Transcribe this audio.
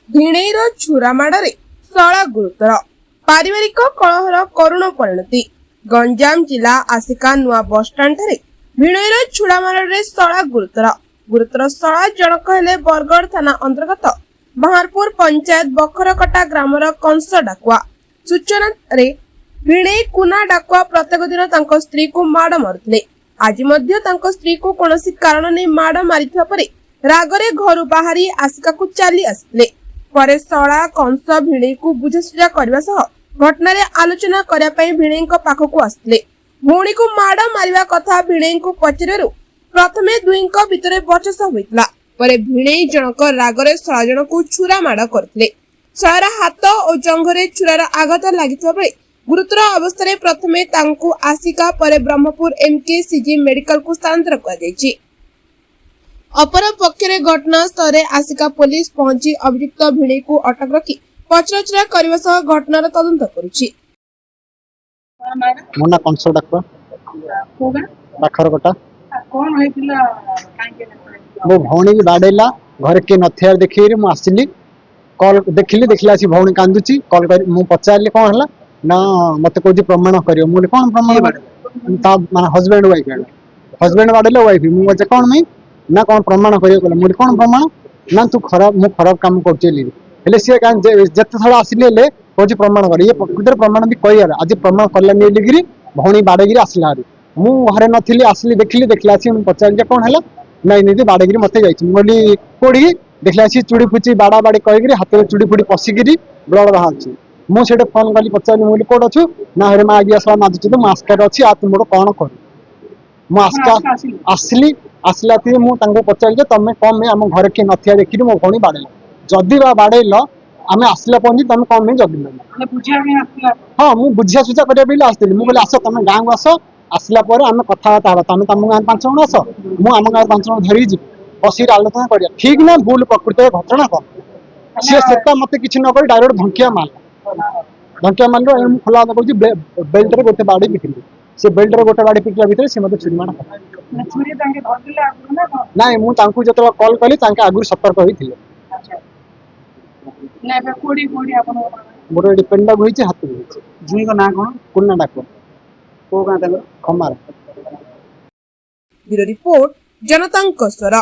ଭିଣେଇର ଛୁରାମାଡ଼ରେ ଶଳା ଗୁରୁତର, ପାରିବାରିକ କଳହର କରୁଣ ପରିଣତି। ଗଞ୍ଜାମ ଜିଲ୍ଲା ଆସିକା ନୂଆ ବସଷ୍ଟାଣ୍ଡ ଠାରେ ଭିଣୋଇର ଛୁରାମାଡ଼ରେ ଶଳା ଗୁରୁତର। ଗୁରୁତର ଶଳା ଜଣକ ହେଲେ ବରଗଡ଼ ଥାନା ଅନ୍ତର୍ଗତ ବାହାରପୁର ପଞ୍ଚାୟତ ବଖରକଟା ଗ୍ରାମର କଂସ ଡାକୁଆ। ସୂଚନାରେ ଭିଣେଇ କୁନା ଡାକୁଆ ପ୍ରତ୍ୟେକ ଦିନ ତାଙ୍କ ସ୍ତ୍ରୀକୁ ମାଡ଼ ମାରୁଥିଲେ। ଆଜି ମଧ୍ୟ ତାଙ୍କ ସ୍ତ୍ରୀକୁ କୌଣସି କାରଣ ନେଇ ମାଡ଼ ମାରିଥିବା ପରେ ରାଗରେ ଘରୁ ବାହାରି ଆସିକାକୁ ଚାଲି ଆସିଥିଲେ। ପରେ ଶଳା କଂସ ଭିଣେଇକୁ ବୁଝାସୁଝା କରିବା ସହ ଘଟଣାରେ ଆଲୋଚନା କରିବା ପାଇଁ ଭିଣେଇଙ୍କ ପାଖକୁ ଆସିଥିଲେ। ଭଉଣୀକୁ ମାଡ଼ ମାରିବା କଥା ଭିଣେଇଙ୍କୁ ପଚାରିବାରୁ ପ୍ରଥମେ ଦୁହିଁଙ୍କ ଭିତରେ ବଚସା ହୋଇଥିଲା। ପରେ ଭିଣେଇ ଜଣକ ରାଗରେ ଶଳା ଜଣକୁ ଛୁରା ମାଡ଼ କରିଥିଲେ। ଶଳାର ହାତ ଓ ଜଙ୍ଘରେ ଛୁରାର ଆଘାତ ଲାଗିଥିବା ବେଳେ ଗୁରୁତର ଅବସ୍ଥାରେ ପ୍ରଥମେ ତାଙ୍କୁ ଆସିକା, ପରେ ବ୍ରହ୍ମପୁର ଏମକେସିଜି ମେଡିକାଲକୁ ସ୍ଥାନାନ୍ତର କରାଯାଇଛି। ଅପରପକ୍ଷରେ ଘଟଣାସ୍ଥଳରେ ଆସିକା ପୋଲିସ ପହଞ୍ଚି ଅଭିଯୁକ୍ତ ଭିଣେଇକୁ ଅଟକ ରଖି ପଚରାଉଚରା କରିବା ସହ ଘଟଣାର ତଦନ୍ତ କରୁଛି। ମୋ ନାଁ କଂସ ଡାକୁଆ। କୋଉ ଗାଁ? ପାଖରକଟା। କଣ ହେଇଥିଲା, କାହିଁକି ମୋ ଭଉଣୀକି ବାଡେଇଲା। ଘରେ କିଏ ନଥିବାର ଦେଖିକିରି ମୁଁ ଆସିଲି, କଲ୍ ଦେଖିଲି, ଦେଖିଲା ଆସି ଭଉଣୀ କାନ୍ଦୁଛି। କଲ୍ କରି ମୁଁ ପଚାରିଲି କଣ ହେଲା ନା ମତେ କହୁଛି ପ୍ରମାଣ କରିବ। ମୁଁ କହିଲି କଣ ପ୍ରମାଣ କରିବ? ତା ମାନେ ହଜବେଣ୍ଡ ୱାଇଫ, ହଜବେଣ୍ଡ ବାଡେଇଲେ ୱାଇଫ। ମୁଁ କହୁଛି କଣ ପାଇଁ ନା କଣ ପ୍ରମାଣ କରିବ କହିଲା। ମୁଁ କହିଲି କଣ ପ୍ରମାଣ? ନା ତୁ ଖରାପ, ମୁଁ ଖରାପ କାମ କରୁଛି ବୋଲି। ହେଲେ ସିଏ କାଇଁ ଯେତେ ଥର ଆସିଲି ହେଲେ କହୁଛି ପ୍ରମାଣ କର। ଇଏ ପ୍ରକୃତରେ ପ୍ରମାଣ ବି କହିବାର ଆଜି ପ୍ରମାଣ କଲାନି ବୋଲିକିରି ଭଉଣୀ ବାଡେଇକିରି ଆସିଲା ହାରି। ମୁଁ ଘରେ ନଥିଲି, ଆସିଲି, ଦେଖିଲି, ଦେଖିଲା ଆସି ମୁଁ ପଚାରିଲି ଯେ କଣ ହେଲା? ନାଇଁ, ଏମିତି ବାଡେଇକିରି ମତେ ଯାଇଛି। ମୁଁ କହିଲି କୋଉଠିକି? ଦେଖିଲା ଆସି ଚୁଡ଼ି ଫୁଚି ବାଡା ବାଡି କହିକିରି ହାତରେ ଚୁଡ଼ି ଫୁଡି ପଶିକିରି ବ୍ଲଡ ବାହାରୁଛି। ମୁଁ ସେଇଠି ଫୋନ କଲି, ପଚାରିଲି, ମୁଁ କହିଲି କୋଉଠି ଅଛୁ? ନା, ହରେ ମା ଆଗିଆ ଶଳା ମାଜୁଛି ତ, ମୁଁ ଆସ୍କାରେ ଅଛି, ଆଉ ତୁ ମୋର କଣ କରୁ। ମୁଁ ଆସ୍କା ଆସିଲେ? ଆସିଲି। ଆସିଲା ଆସିକି ମୁଁ ତାଙ୍କୁ ପଚାରିଲି ଯେ ତମେ କଣ ପାଇଁ ଆମ ଘରେ କିଏ ନଥିବା ଦେଖିକି ମୋ ଭଉଣୀ ବାଡେଇଲ? ଯଦି ବା ବାଡେଇଲ, ଆମେ ଆସିଲା ପହଞ୍ଚି ତମେ କଣ ପାଇଁ ଜଗିଲନି? ମାନେ ବୁଝିବା ପାଇଁ ଆସିଥିଲା? ହଁ, ମୁଁ ବୁଝିଆ ସୁଝା କରିବା ପାଇଁ ଆସିଥିଲି। ମୁଁ କହିଲି ଆସ, ତମେ ଗାଁକୁ ଆସ, ଆସିଲା ପରେ ଆମେ କଥାବାର୍ତ୍ତା ହବା। ତମେ ତମ ଗାଁରେ 5 ଜଣ ଆସ, ମୁଁ ଆମ ଗାଁରେ 5 ଜଣ ଧରିକି ଯିବି, ବସିକି ଆଲୋଚନା କରିବା ଠିକ ନା ଭୁଲ, ପ୍ରକୃତରେ ଘଟଣା କଣ। ସିଏ ସେଟା ମତେ କିଛି ନ କରି ଡାଇରେକ୍ଟ ଧମକିଆ ମାରିଲା। ଧମକିଆ ମାରିଲୁ। ମୁଁ ଖୋଲା କଥା କହୁଛି, ବେଲ୍ଟରେ ଗୋଟେ ବାଡି ପିଟିଲି। ସେ ବେଲ୍ଟରେ ଗୋଟେ ବାଡି ପିଟିଲା ଭିତରେ ସେ ମତେ ଛୁରୀ ମାଡ଼ କଲା। ମାନେ ଛୁରୀ ତାଙ୍କେ ଧରିଥିଲେ ଆଗରୁ ନା କଣ? ନାଇଁ, ମୁଁ ତାଙ୍କୁ ଯେତେବେଳେ କଲ୍ କଲି ତାଙ୍କେ ଆଗରୁ ସତର୍କ ହେଇଥିଲେ। ଆଚ୍ଛା, ନା ଏବେ କୋଉଠି କୋଉଠି ଆପଣଙ୍କ? ମୋର ଏଠି ପେଣ୍ଡାକୁ ହେଇଛି, ହାତକୁ ହେଇଛି। ଜୁଇଙ୍କ ନାଁ କଣ? କୁନା ଡାକୁଆ। କୋଉ ଗାଁ ତାଙ୍କର? ଖମାର। ବ୍ୟୁରୋ ରିପୋର୍ଟ, ଜନତାଙ୍କ ସ୍ୱର।